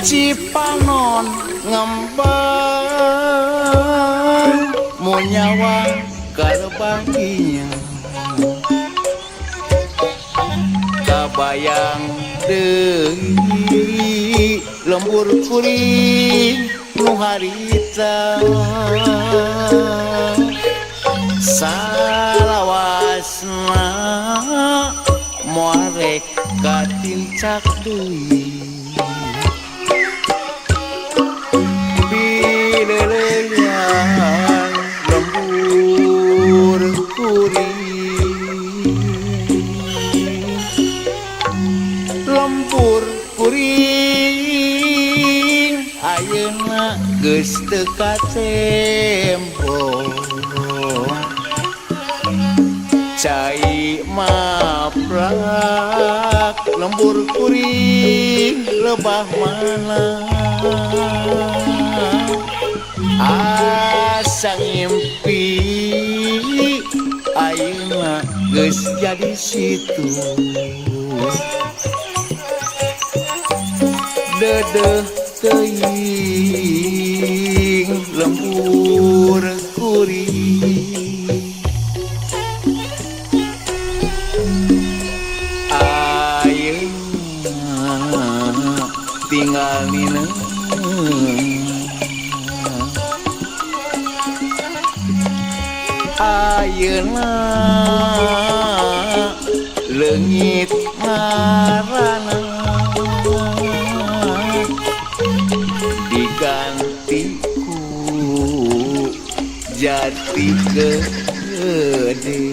Cipanon ngembang munyawa kalebangnya kabayang deui lembur kuring nu harita salawasna moal rek katincak deui. Bileleyan lembur kuring, lembur kuring ayeuna geus teu katempo, cai maprak lembur kuring lebah mana. Asa ngimpi ayeuna geus jadi situ, dedeh teuing lembur kuring. Ayeuna tinggal nineung, ayeuna leungit ngaranna diganti ku jati gede,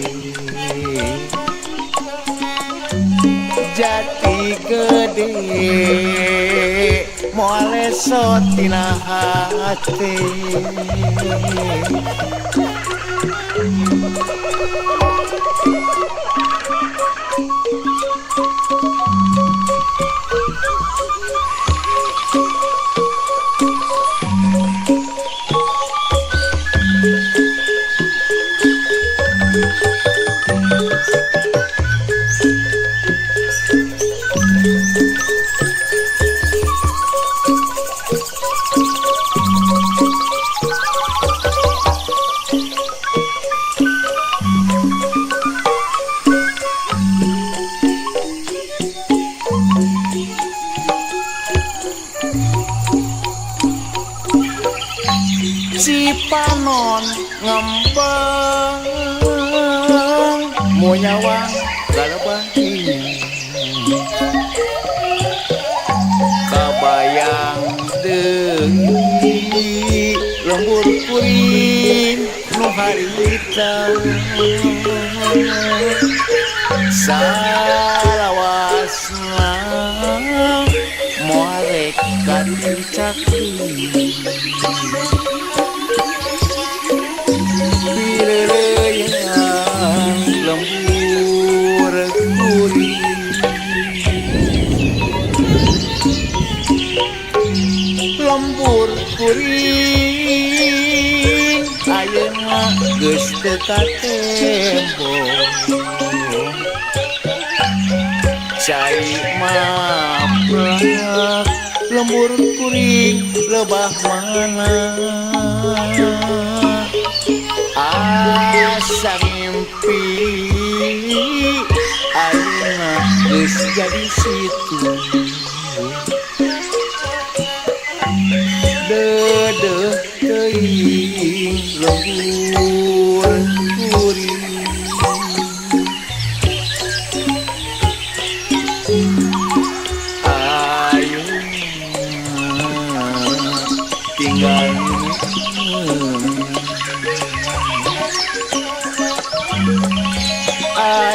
jati gede moal lesot tina hate. Cipanon ngembang munyawang kalebahnya kabayang deui lembur kuring nu harita salawasna moal rek katincak deui. Bileleyan lembur kuring, lembur kuring ayeuna geus teu katempo, cai maprak lembur kuring lebah mana. Asa mimpi ayeuna geus jadi situ, dedeh teuing lembur kuring. Ayeuna tinggal.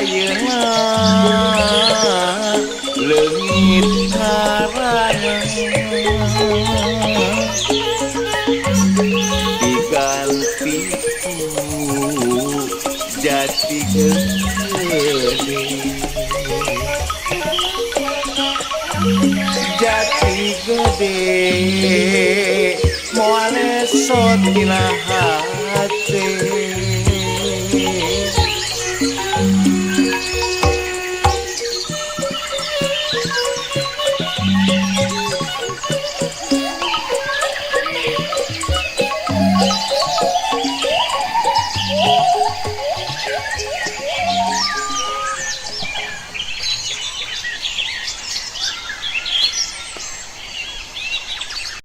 Ayeuna leungit ngaranna, diganti ku jati gede. Jati gede moal lesot tina.